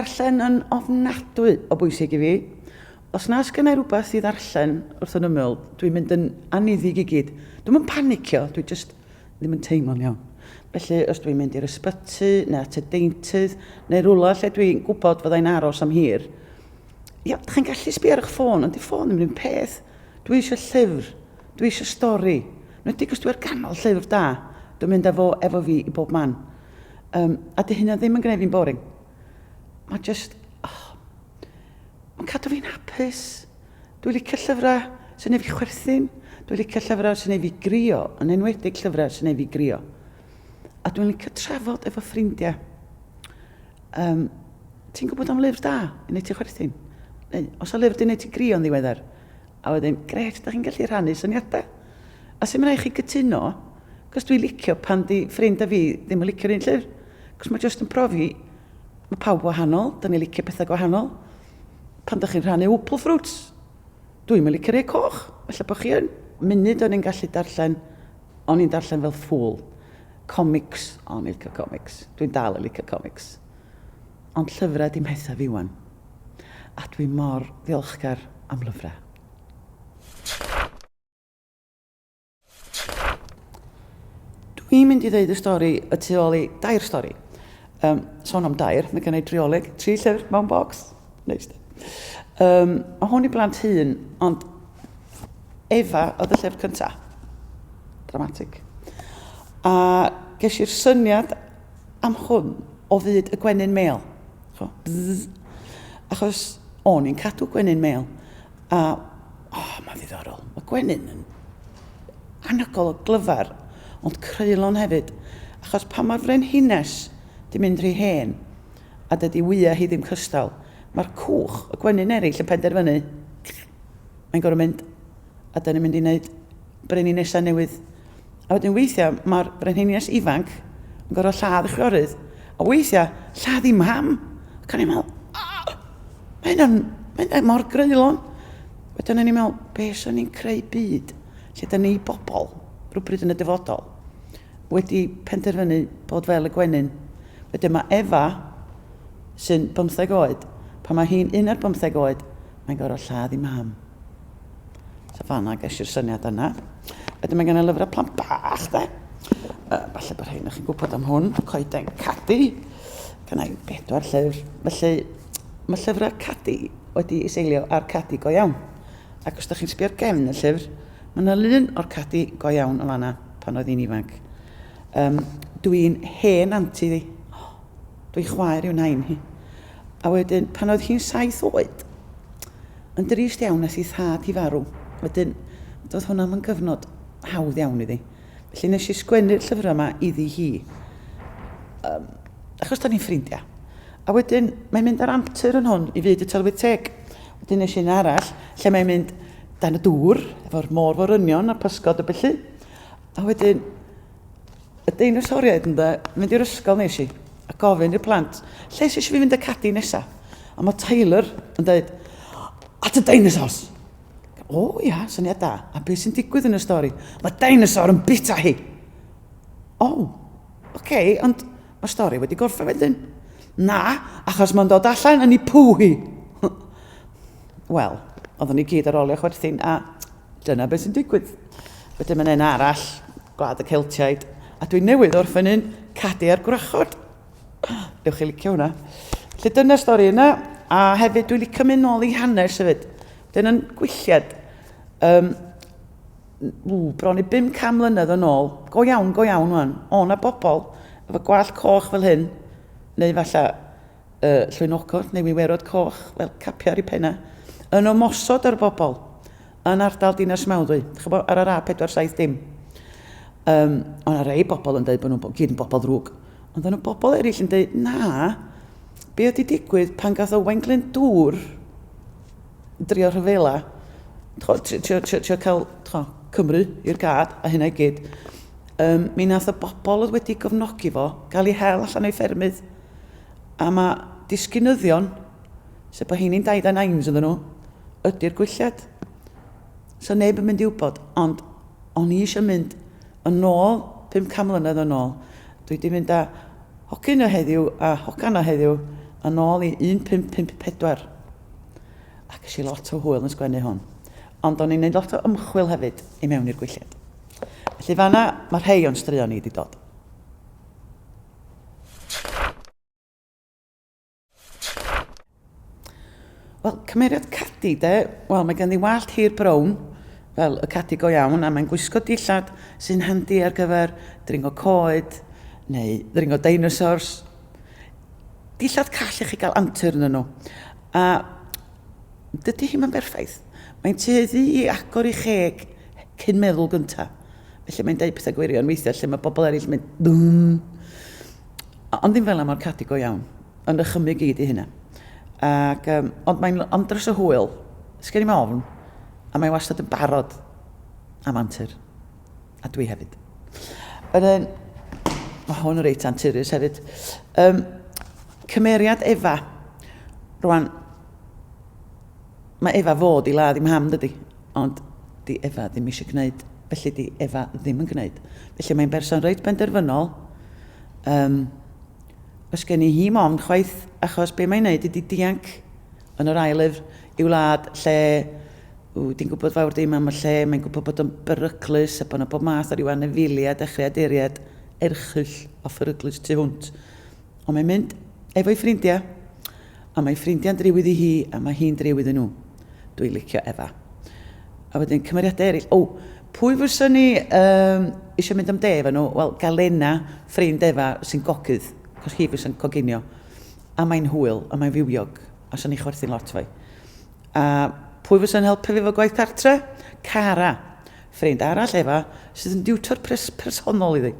darllen yn ofnadwy o bwysig i fi. Os na sgynna i rhywbeth i ddarllen wrth yn ymyl, dwi'n mynd yn anniddig i gyd. Dwi'm yn panicio, dwi jyst ddim yn teimlo'n iawn. Felly, os dwi'n mynd i'r ysbyty, neu at y deintydd, neu rhywle lle dwi'n gwybod fyddai'n aros am hir, ia, da chi'n gallu sbio ar eich ffôn, ond di ffôn ddim yr un peth. Dwi eisiau llyfr, dwi eisiau stori. Yn os dwi ar ganol llyfr da, dwi'n mynd â fo efo fi i bob man. Um, a di hynna ddim yn gwneud fi'n boring. Mae just, oh, mae'n cadw fi'n hapus. Dwi'n licio llyfrau sy'n neud fi chwerthin. Dwi'n licio llyfrau sy'n neud fi grio, yn enwedig llyfrau sy'n neud fi grio. A dwi'n licio trafod efo ffrindiau. Um, ti'n gwybod am lyfr da i wneud ti chwerthin? Neu, os o lyfr di wneud ti grio yn ddiweddar? A wedyn, gret, da chi'n gallu rhannu syniadau. A sy'n mynd i chi gytuno, cos dwi'n licio pan di ffrind a fi ddim yn licio'r un llyfr. Cos mae jyst yn profi, mae pawb wahanol, da ni'n licio pethau gwahanol. Pan da chi'n rhannu Wpl Fruits, dwi'n mynd licio rhai coch, felly bod chi yn. Munud o'n i'n gallu darllen, o'n i'n darllen fel ffŵl. Comics, o'n i'n licio comics. Dwi'n dal yn licio comics. Ond llyfrau di mhethau fi wan. A dwi mor ddiolchgar am lyfrau. Dwi'n mynd i ddeud y stori y tu ôl i dair stori. Um, sôn am dair, mae gen i drioleg, tri llyfr mewn bocs. Neis. Um, mae hwn i blant hyn, ond Efa oedd y llyfr cyntaf. Dramatic. A ges i'r syniad am hwn o fyd y gwenyn mel. So, bzz. Achos o'n i'n cadw gwenyn mel. A, oh, mae'n ddiddorol. Mae gwenyn yn anhygoel o glyfar, ond creulon hefyd. Achos pan mae'r frenhines di mynd rhy hen, a dydy wyau hi ddim cystal, mae'r cwch, y gwenyn eraill yn penderfynu, mae'n gorfod mynd, a da ni'n mynd i wneud brenhinesau newydd. A wedyn weithiau mae'r brenhines ifanc yn gorfod lladd y chwiorydd, a weithiau lladd i mam. Ac o'n i'n meddwl, ah, mae hynna'n mae hynna mor greulon. Wedyn o'n i'n meddwl, be sy'n ni'n creu byd lle da ni bobl, rhywbryd yn y dyfodol, wedi penderfynu bod fel y gwenyn. Wedyn mae Efa, sy'n 15 oed, pan mae hi'n un ar 15 oed, mae'n gorfod lladd i mam. So fanna ges i'r syniad yna. Wedyn mae gen i lyfrau plant bach, de. Uh, falle bod rhain chi'n gwybod am hwn, Coeden Cadi. Gen i bedwar llyfr. Felly, mae llyfrau Cadi wedi ei seilio ar Cadi go iawn. Ac os ydych chi'n sbio ar gefn y llyfr, mae yna lun o'r Cadi go iawn yn fanna pan oedd hi'n ifanc. Um, Dwi'n hen anti ddi. Dwi'n chwaer i'w nain hi. A wedyn, pan oedd hi'n saith oed, yn drist iawn, nes i thad hi farw. Wedyn, doedd hwnna yn gyfnod hawdd iawn iddi. Felly nes i sgwennu'r llyfrau yma iddi hi. Um, achos da ni'n ffrindiau. A wedyn, mae'n mynd ar antur yn hwn i fyd y tylwyth teg. Wedyn nes i un arall, lle mae'n mynd dan y dŵr, efo'r môr forynion a'r pysgod a bellu. A wedyn, y deinosoriaid ynde, mynd i'r ysgol nes i, a gofyn i'r plant, lle sy'n eisiau fi fynd â Cadi nesa? A mae Taylor yn dweud, at y dinosaurs! O ia, syniad da. A beth sy'n digwydd yn y stori? Mae dinosaur yn bita hi! O, oce, okay, ond mae stori wedi gorffen wedyn. Na, achos mae'n dod allan yn ei pw hi. Wel, oeddwn ni gyd ar ôl ei chwerthin, a dyna beth sy'n digwydd. Wedyn mae'n un arall, Gwlad y Celtiaid, a dwi newydd orffen un, Cadi a'r Gwrachod. Dewch chi licio hwnna. Felly dyna stori yna, a hefyd dwi'n licio mynd nôl i hanes hefyd. Dyna'n gwylliad. Um, ww, bron i 500 mlynedd yn ôl, go iawn, go iawn wan, o na bobl efo gwallt coch fel hyn, neu falle uh, llwynogod neu wiwerod coch fel capiau ar eu pennau, yn ymosod ar bobl yn ardal Dinas Mawddwy, chybod, ar yr A470. Um, ond ar rei bobl yn dweud bod nhw'n gyd yn bobl ddrwg. Ond yna bobl eraill yn dweud, na, be oedd wedi digwydd pan gath Owain Glyndŵr drio rhyfela, trio, trio, trio, trio cael tro, Cymru i'r gad a hynna i gyd, um, mi nath y bobl oedd wedi gofnogi fo gael ei hel allan o'i ffermydd. A mae disgynyddion, sef bod heini'n daid a nains ydyn nhw, ydy'r gwylliad. So neb yn mynd i wybod, ond o'n i eisiau mynd yn ôl, 500 mlynedd yn ôl. Dwi wedi mynd â hogyn o heddiw a hogan o heddiw. Yn ôl i 1554. A ges i lot o hwyl yn sgwennu hwn. Ond o'n i'n neud lot o ymchwil hefyd i mewn i'r gwylliad. Felly fanna mae rhai o'n straeon ni wedi dod. Wel, cymeriad Cadi, de, wel, mae ganddi wallt hir brown, fel y Cadi go iawn, a mae'n gwisgo dillad sy'n handi ar gyfer dringo coed, neu ddringo dinosaurs. Dillad call i chi gael antur yn nhw. A dydy hi'm yn berffaith. Mae'n tueddu i agor ei cheg cyn meddwl gyntaf. Felly mae'n deud pethau gwirion weithiau lle mae bobl eraill yn mynd dwm. Ond ddim fel 'na mae'r cadi go iawn. Yn nychymyg i 'di hynna. Ac, um, ond mae'n andros o hwyl. Sgen i'm ofn. A mae wastad yn barod am antur. A dwi hefyd. Wedyn, mae hwn yn reit anturus hefyd. Um, cymeriad Efa. Rwan, mae Efa fod i ladd i mham, dydy. Ond di Efa ddim eisiau gwneud. Felly di Efa ddim yn gwneud. Felly mae'n berson reit benderfynol. Um, Oes gen i hi mond chwaith, achos be mae'n neud ydy dianc yn yr ail lyfr i'w wlad lle ww, di'n gwybod fawr dim am y lle, mae'n gwybod bod o'n beryglus a bod yna bob math o ryw anifeiliaid a chreaduriaid erchyll a pheryglus tu hwnt. Ond mae'n mynd efo'i ffrindiau, a mae ffrindiau'n driw iddi hi, a mae hi'n driw iddyn nhw. Dwi'n licio Efa. A wedyn cymeriadau eraill. O, pwy fysa ni um, eisiau mynd am de efo nhw? Wel, Galena, ffrind Efa, sy'n gogydd. Cos hi fysa'n coginio. A mae'n hwyl, a mae'n fywiog. A sy'n ni chwerthin lot fwy. A pwy fysa'n helpu fi efo gwaith cartre? Cara, ffrind arall Efa, sydd yn diwtor pres personol iddi.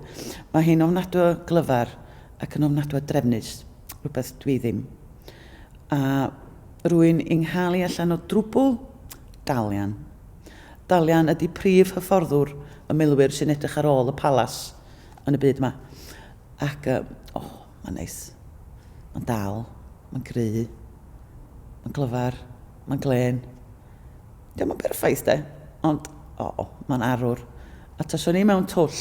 Mae hi'n ofnadwy o glyfar ac yn ofnadwy o drefnus, rhywbeth dwi ddim. A rwy'n i nghael i allan o drwbl? Dalian. Dalian ydy prif hyfforddwr y milwyr sy'n edrych ar ôl y palas yn y byd yma. Ac, o, oh, mae'n neis. Mae'n dal, mae'n gry, mae'n glyfar, mae'n glên. Dio'm yn berffaith, de, ond, o, oh, mae'n arwr. A taswn i mewn twll,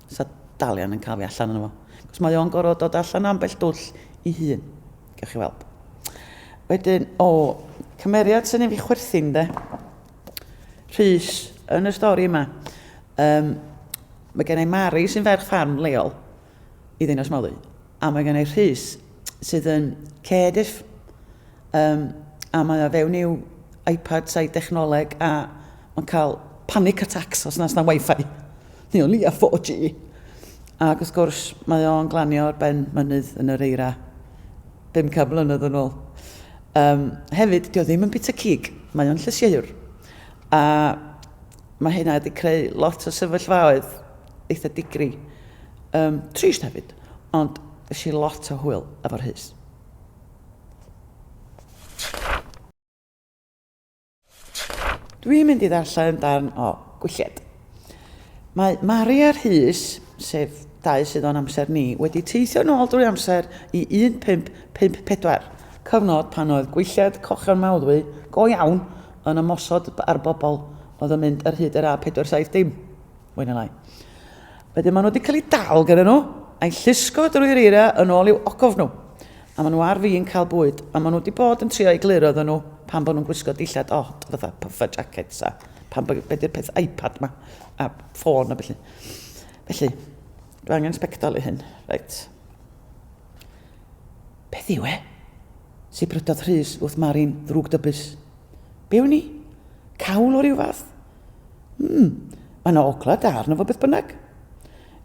sa Dalian yn cael fi allan yno fo. Cos mae o'n gorfod dod allan ambell dwll i hun. Gewch chi weld. Wedyn, o, cymeriad sy'n ei fi chwerthin, de. Rhys, yn y stori yma, um, mae gen i Mari sy'n ferch ffarm leol i Ddinas Mawddwy, a mae gen i Rhys sydd yn Cardiff, um, a mae o fewn i'w iPad sa'i dechnoleg a mae'n cael panic attacks os nas na wifi. Neu o leia 4G. Ac wrth gwrs, mae o'n glanio ar ben mynydd yn yr eira 500 mlynedd yn ôl. Um, hefyd, dio ddim yn bita cig, mae o'n llysieuwr. A mae hynna wedi creu lot o sefyllfaoedd eitha digri. Um, trist hefyd, ond es i lot o hwyl efo'r Rhys. Dwi'n mynd i ddarllen darn o Gwyllied. Mae Mari a Rhys, sef dau sydd o'n amser ni, wedi teithio nôl drwy amser i 1554, cyfnod pan oedd gwyllied cochion Mawddwy go iawn yn ymosod ar bobl oedd yn mynd ar hyd yr A470. Mwy neu lai. Wedyn maen nhw wedi cael eu dal gyda nhw, a'i llusgo drwy'r eira yn ôl i'w ogof nhw. A maen nhw ar fin cael bwyd, a maen nhw wedi bod yn trio egluro iddyn nhw pam bod nhw'n gwisgo dillad od, fatha puffer jackets a pam bod, be di'r peth iPad ma, a ffôn a felly. Felly, dwi angen sbectol i hyn. Reit. Beth yw e? Sibrydodd Rhys wrth Mari'n ddrwgdybus. Be wn i? Cawl o ryw fath? Hmm, mae yna ogla da arno fo beth bynnag.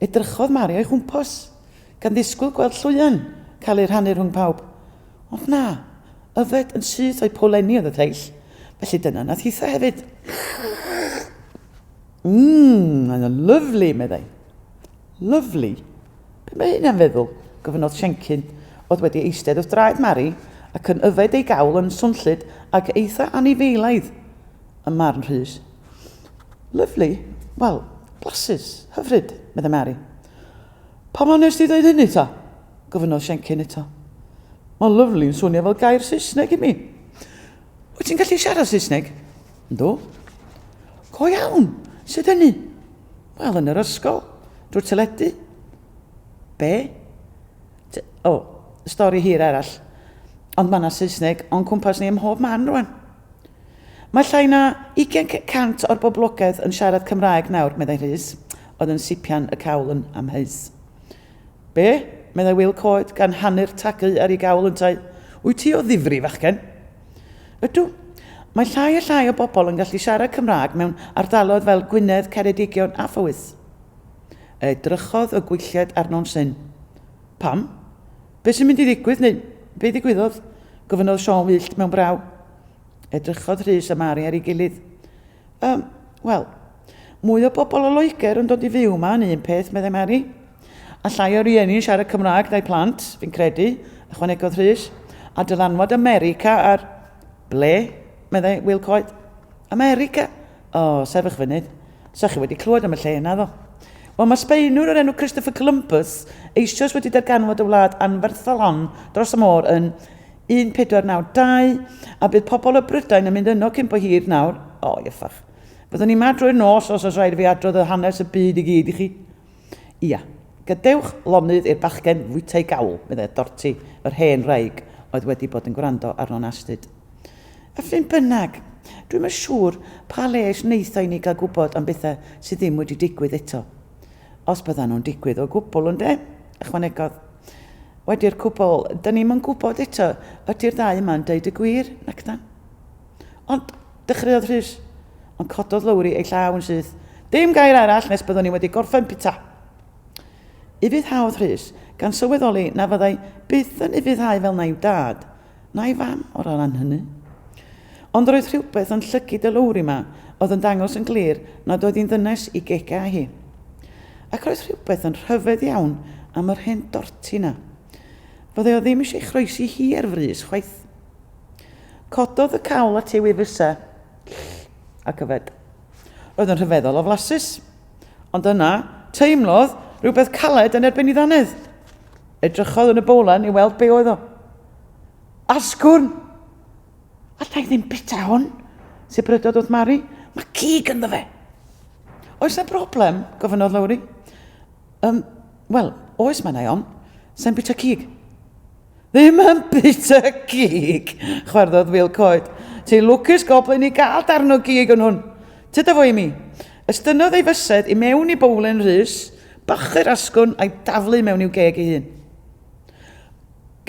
Edrychodd Mari o'i chwmpas, gan ddisgwyl gweld llwyan cael ei rhannu rhwng pawb. Ond na, yfed yn syth o'i powlenni oedd y lleill, felly dyna nath hitha hefyd. Mmm, mae'n lyfli, meddai. Lyfli? Be mae hynna'n feddwl? gofynnodd Siencyn, oedd wedi eistedd wrth draed Mari ac yn yfed ei gawl yn swnllyd ac eitha anifeilaidd. Ym marn Rhys. Lyfli. Wel, blasus. Hyfryd, meddai Mari. Pam na nes di ddeud hynny ta? Gofynnodd Siencyn eto. Mae lyfli yn swnio fel gair Saesneg i mi. Wyt ti'n gallu siarad Saesneg? Yndw. Go iawn! Sut hynny? Wel, yn yr ysgol, drwy'r teledu. Be? O, stori hir arall. Ond mae yna Saesneg o'n cwmpas ni ym mhob man rwan. Mae llai na 20 cant o'r boblogaeth yn siarad Cymraeg nawr, meddai Rhys, oedd yn sipian y cawl yn amheus. Be? meddai Wil Coed, gan hannu'r tagu ar ei gawl yntau. Wyt ti o ddifri, fachgen? Ydw. Mae llai a llai o bobl yn gallu siarad Cymraeg mewn ardaloedd fel Gwynedd, Ceredigion a Phowys. Edrychodd y gwylliaid arno'n syn. Pam? Be sy'n mynd i ddigwydd, neu be ddigwyddodd? gofynnodd Siôn Wyllt mewn braw. Edrychodd Rhys a Mari ar ei gilydd. Um, Wel, mwy o bobl o Loegr yn dod i fyw yma yn un peth, meddai Mari. A llai o rieni yn siarad Cymraeg na'i plant, fi'n credu, ychwanegodd Rhys. A dylanwad America ar... Ble? meddai Wil Coed. America? O, sefwch funud. Sa chi wedi clywed am y lle yna, ddo? Wel, mae Sbaenwr o'r enw Christopher Columbus eisoes wedi darganfod y wlad anferthol hon dros y môr yn 1492, a bydd pobl o Brydain yn mynd yno cyn bo hir nawr. O, iffach. Byddwn ni ma drwy'r nos os oes rhaid i fi adrodd y hanes y byd i gyd i chi. Ia, gadewch lonydd i'r bachgen fwyta'i gawl, meddai Dorti, yr hen wraig oedd wedi bod yn gwrando arno'n astud. A ph'un bynnag, dwi'm yn siŵr pa les wnaetho i ni gael gwybod am bethau sydd ddim wedi digwydd eto. Os byddan nhw'n digwydd o gwbl, ynde? ychwanegodd. Wedi'r cwbl, da ni'm yn gwybod eto ydy'r ddau yma'n deud y gwir, nacdan? Ond, dechreuodd Rhys, ond cododd Lowri ei llaw yn syth. Dim gair arall nes byddwn ni wedi gorffen pita. Ufuddhaodd Rhys, gan sylweddoli na fyddai byth yn ufuddhau fel 'na i'w dad, Na'i fam o ran hynny. Ond roedd rhywbeth yn llygid y Lowri 'ma oedd yn dangos yn glir nad oedd hi'n ddynes i gega hi. Ac roedd rhywbeth yn rhyfedd iawn am yr hen dorti 'na. Fyddai o ddim eisiau ei chroesi hi ar frys, chwaith. Cododd y cawl at ei wefusau ac yfed. Roedd yn rhyfeddol o flasus. Ond yna, teimlodd rhywbeth caled yn erbyn ei ddannedd. Edrychodd yn y bowlen i weld be oedd o. Asgwrn! Alla i ddim bita hwn, sibrydodd wrth Mari. Mae cig ynddo fe. Oes na broblem? gofynnodd Lowri. Um, Wel, oes mae na on. Sa'n bita cig. Ddim yn bita cig, chwarddodd Wil Coed. Ti'n lwcus goblin i gael darn o gig yn hwn. Tyda fo i mi. Estynnodd ei fysedd i mewn i bowlen Rhys, bachu'r asgwrn a'i daflu mewn i'w geg ei hun.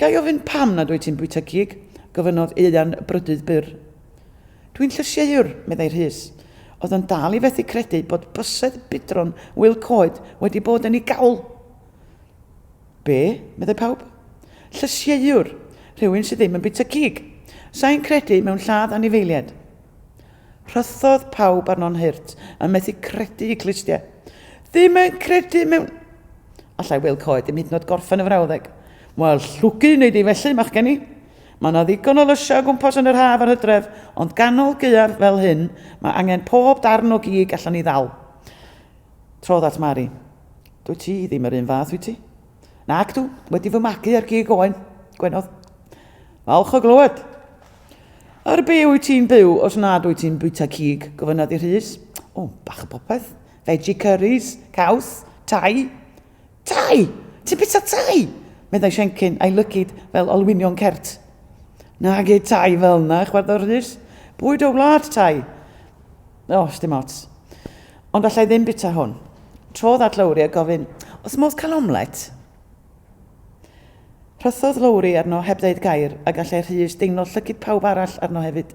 Ga i ofyn pam nad wyt ti'n bwyta cig? gofynnodd Ieuan brydydd byr. Dwi'n llysieuwr, meddai Rhys, oedd yn dal i fethu credu bod bysedd budron Wil Coed wedi bod yn ei gawl. Be? meddai pawb. Llysieuwr, rhywun sydd ddim yn bwyta cig. Sa i'n credu mewn lladd anifeiliaid. Rhythodd pawb arno'n hurt, yn methu credu eu clustiau. Ddim yn credu mewn... Allai Wil Coed ddim hyd yn oed gorffen y frawddeg. Wel, llwgu wneud i felly, machgen i. Mae yna ddigon o lysiau o gwmpas yn yr haf a'r hydref, ond ganol gaeaf fel hyn, mae angen pob darn o gig allan ni ddal. Trodd at Mari. Dwyt ti ddim yr un fath, wyt ti? Nac dw, wedi fy magu ar gig oen, gwenodd. Falch o glywed. Ar be wyt ti'n byw os nad wyt ti'n bwyta cig? gofynnodd i Rhys. O, bach o popeth. Veggie curries, caws, tai. Tai? Ti'n bwyta tai? Meddai Siencyn a'i lygid fel olwynion cert. Nage tai fel yna, chwarddodd Rhys. Bwyd o wlad tai. O, dim ots. Ond allai ddim bwyta hwn. Trodd at Lowri a gofyn, oes modd cael omlet? Rhythodd Lowri arno heb ddeud gair, a gallai Rhys deimlo llygid pawb arall arno hefyd.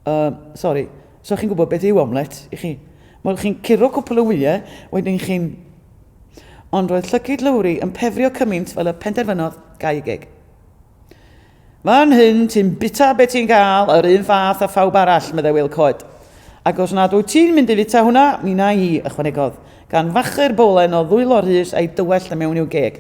Uh, sori, so chi'n gwybod beth yw omlet i chi? Wel, chi'n curo cwpl o wyau, wedyn chi'n... Ond roedd llygid Lowri yn pefrio cymaint fel y penderfynodd gau y geg. Fan hyn, ti'n bita be ti'n gael, yr un fath â phawb arall, meddai Wil Coed. Ac os nad wyt ti'n mynd i fita hwnna, mi wna i, ychwanegodd, gan fachu'r bowlen o ddwylo Rhys a'i dywellt i mewn i'w geg.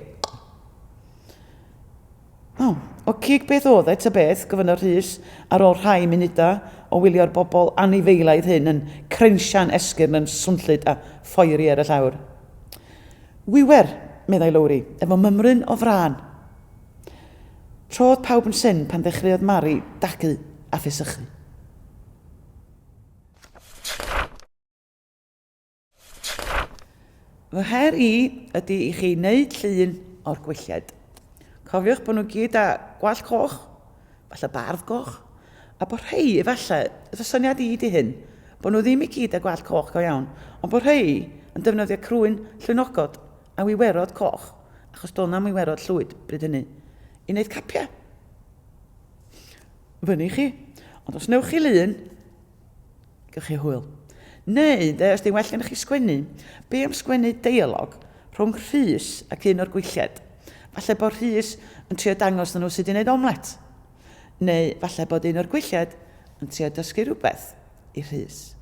O, o cig beth oedd e, ta beth, gofynnodd Rhys, ar ôl rhai munudau o wylio'r bobl anifeilaidd hyn yn crensian esgyrn yn swnllyd a phoeri ar y llawr. Wiwer, meddai Lowri, efo mymryn o frân. Trodd pawb yn syn pan ddechreuodd Mari dagu a phesychu. Fy her i ydy i chi wneud llun o'r gwylliaid. Cofiwch bod nhw gyd â gwallt coch. Falle barf goch. A bod rhei, efallai, fy syniad i di hyn, bod nhw ddim i gyd â gwallt coch go iawn, ond bod rhei yn defnyddio crwyn llwynogod a wiwerod coch, achos doedd na'm wiwerod llwyd bryd hynny, i wneud capiau. Fyny chi. Ond os newch chi lun, gewch chi hwyl. Neu, de, os di'n well gennych chi sgwennu, be am sgwennu deialog rhwng Rhys ac un o'r gwylliaid? Falle bod Rhys yn trio dangos nhw sut i wneud omlet. Neu falle bod un o'r gwylliaid yn trio dysgu rhywbeth i Rhys.